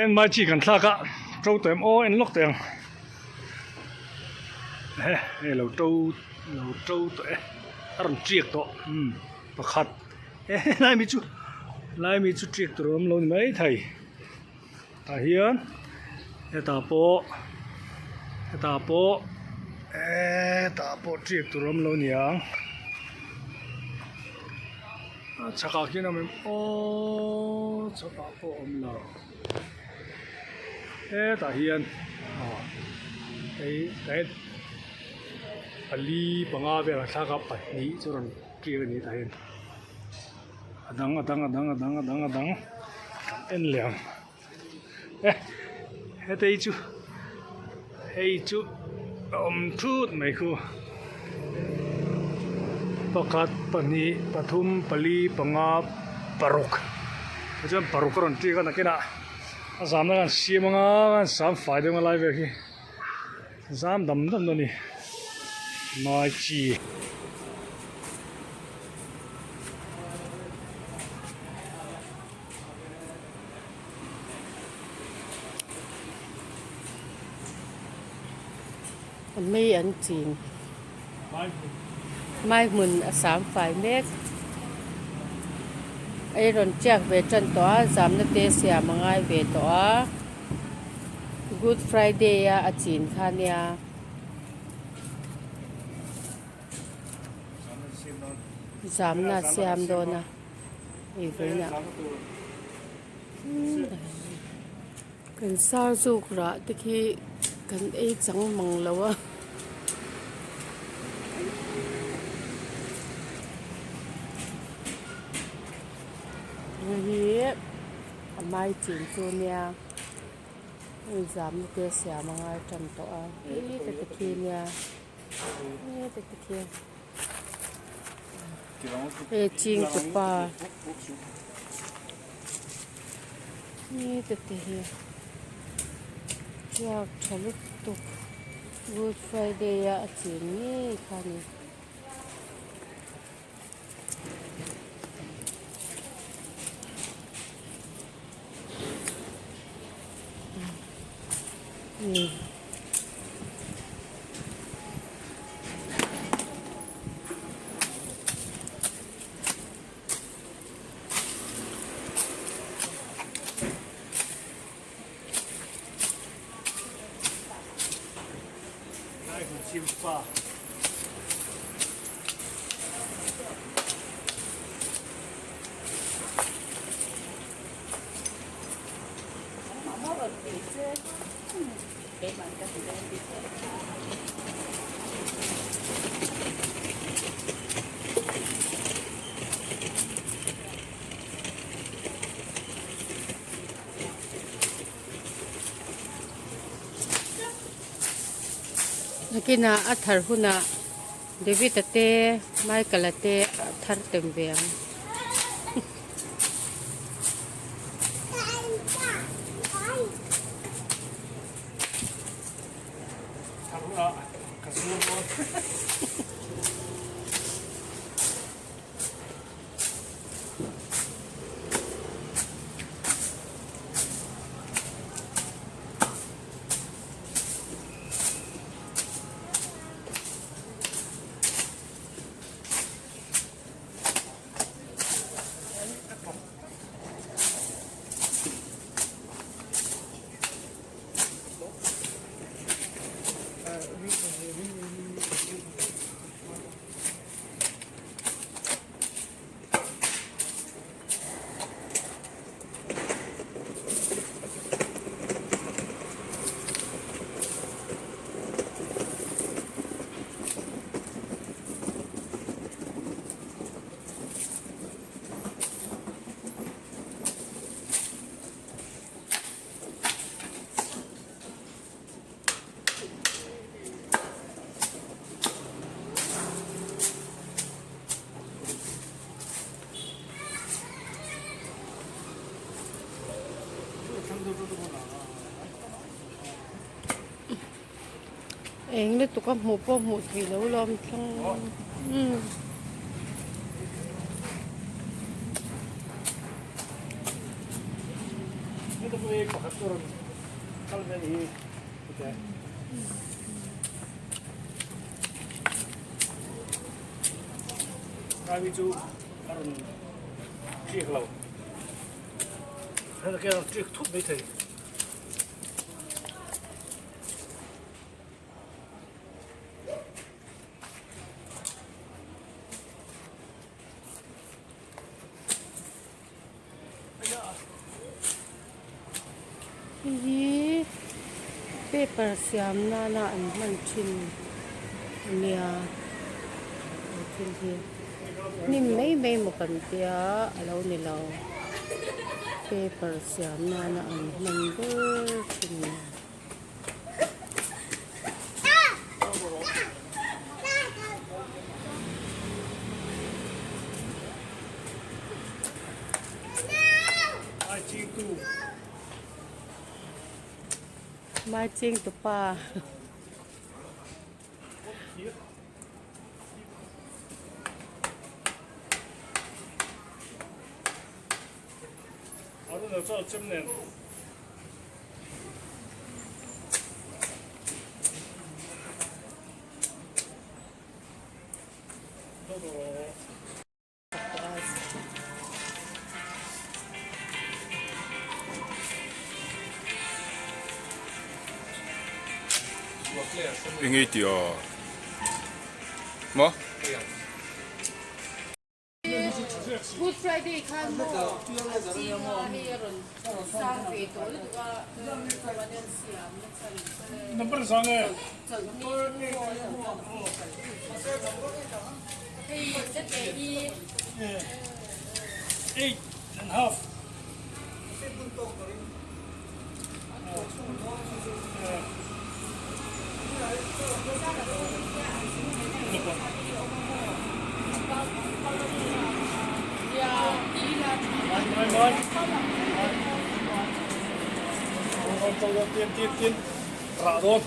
En mai chi kan thlak a to tawh em aw en lawk teh ang he hei lo to lo to tawh e a rawn tiak tawh umm pakhat he helai mi chu helai mi chu tiak tur a awm lo ni maithei tah hian hetah pawh hetah pawh hetah pawh tiak tur a awm lo niang. A chhakah khian a awm em aww chhakah pawh a awm lo hetah hian aw hei tah hian pali panga vel a thlak a pahnih chu a rawn clear a ni tah hian a dang a dang a dang a dang a dang a dang kan en leh ang e heta hi chu hei chu a awm thut mai khu pakhat pahnih pathum pali panga paruk tichuan paruk a rawn ṭik a nakinah a zamna khan siam anga khan sam fai deuh a lai vel khi zam dam dam dawn a ni mai chi. Mei an chin. Mai hmun a sam fai mek. Ei rawn tiak ve tan tawh a, zamna te siam a ngai ve tawh a. Good Friday a a chin kha nia. Zamna a siam dawn a. Hei vawiinah kan sar zuk rah te khi kan ei chang mang lo a. Hei hi a mai chin chu nia hei zamna te siam a ngai tan tawh a hei te te khi nia hei te te khi. Hei ching te pa heta te hi thluak tha lutuk good friday a a chin ngei kha a ni. Nakinah a thar hunah David-a te Michael-a te a thar tem ve ang. Eng lutuk a hmuh pawh hmuh theih loh lawm thleng umm. Hei pakhat chu rawn kal ve anih hi hete. Lai mi chu a rawn tliak lo. Heta khian a rawn tliak thut mai thei. Hei hi paper siam nana an hman thin a nia he thil hi hnim mai mai maw kan tia a lo ni lo paper siam nana an hman ber thin a ni. Mai ching tu pa. Eng ei tih a maw? Good Friday khan maw a zinga hei a rawn sang ve tawh lutuk a chuan an siam na chhan Number sang e. Chawlhni hei zet leh hi 8.5. Rah dawn.